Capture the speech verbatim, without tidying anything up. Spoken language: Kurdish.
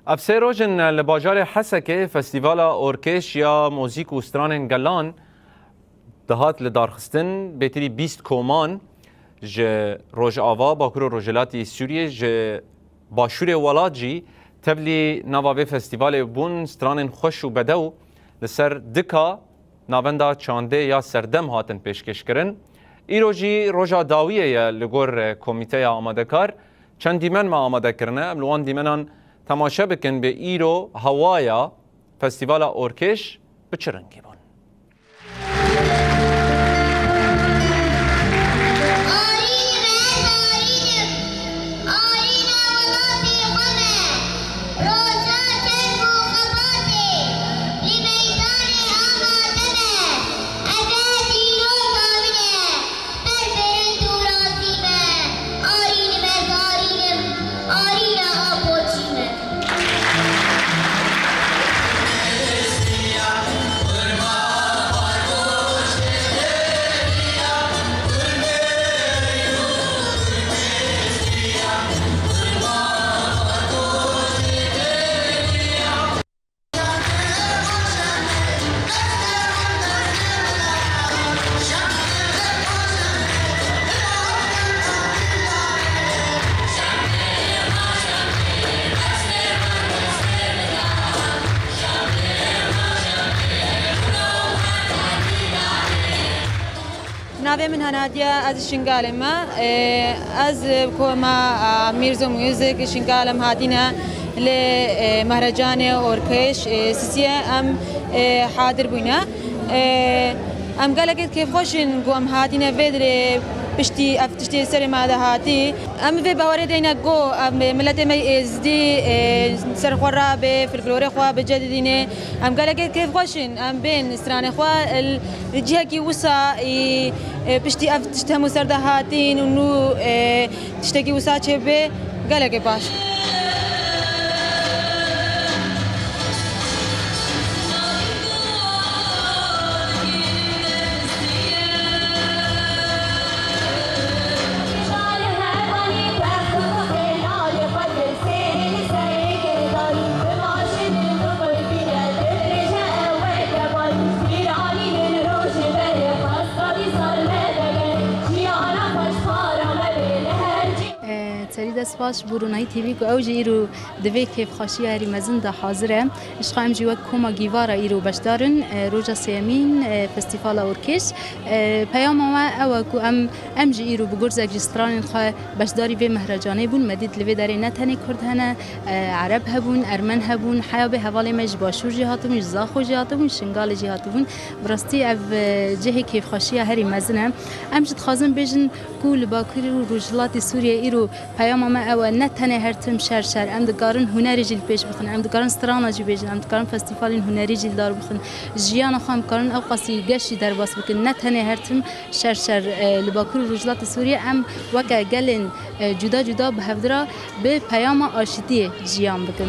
Ev sê roj in li bajarê Hesekê Festîvala Orkêş ya Muzîk û Stranên Gelan dihat li darxistin. Bêtirî bîst koman ji Rojava, Bakur û Rojhilatî Sûriyê, ji başûrê welat jî tevlî nava vê festîvalê bûn. Stranên xweş û bedew li ser dika navenda çandê ya Serdem hatin pêşkêşkirin. Îro jî roja dawiyê ye li gor, e, komîteya amadekar. Çend dîmen me amade kirine. Em li wan dîmenan temaşe bikin bê îro hewaya Festîvala Orkêş bi çi rengî bûn. Arîn me, arînim. Arîna welatê xwe me. Roja çerm û xebatê li meydanê amade me. Eve dîroka min e. Ber bilind û razî me. Arînim ez, arînim. Arîna Apoçî me. Navê min Henadiye, ez ji Şingalê me. Ê, ez bi koma, a, Mirzo Music Şingal em hatine lê, ê, mehrecanê Orkêş, ê, sisiye em, ê, hadir bûne. Ê, em gelekê kêfxweş in ku em hatine vê dirê piştî ev tiştê serê me de hatî. Em vê bawerê deyne ku em miletê me Êzdî, ê, ser xwe rabe, folklorê xwe bicedidîne. Em gelekê kêfxweş in. Em bên stranê xwe li cihekî wisa, ê, ê, piştî ev tişt hemû ser de hatîn û nû, ê, tiştekî wisa çêbe gelekê baş. Serî dest baş bo Ronahî T V ku ew jî îro di vê kêfxweşiya herî mezin de hazir e. Ji xwe em jî wek koma Gîvara îro beşdar in, e, roja sêyemîn, e, Festîvala Orkêş. E, peyama me ew e ku em, em jî îro bi gurzek ji stranên xwe beşdarî vê mehrecanê bûn. Me dît li vê derê ne tenê Kurd hene, e, Ereb hebûn, Ermen hebûn, heya bê hevalê me ji Başûr jî hatibûn, ji Zaxo jî hatibûn, ji Şingalê jî hatibûn. Bi rastî ev, e, cihê kêfxweşiya herî mezin e. Em jî dixwazin bêjin ku li Bakur û Rojhilatê Sûriyê îro peyama me ew e, ne tenê her tim şer şer, em dikarin hunerê jî li pêş bixin, em dikarin strana jî bêjin, em dikarin festîvalên hunerî jî li dar bixin. Jiyana xwe em dikarin ew qasî geş jî derbas bikin, ne tenê her tim şer şer, e, li Bakur û Rojhilatê Sûriyê em weke gelên, e, cuda cuda bi hevdira bi peyama aşitiyê jiyan bikin.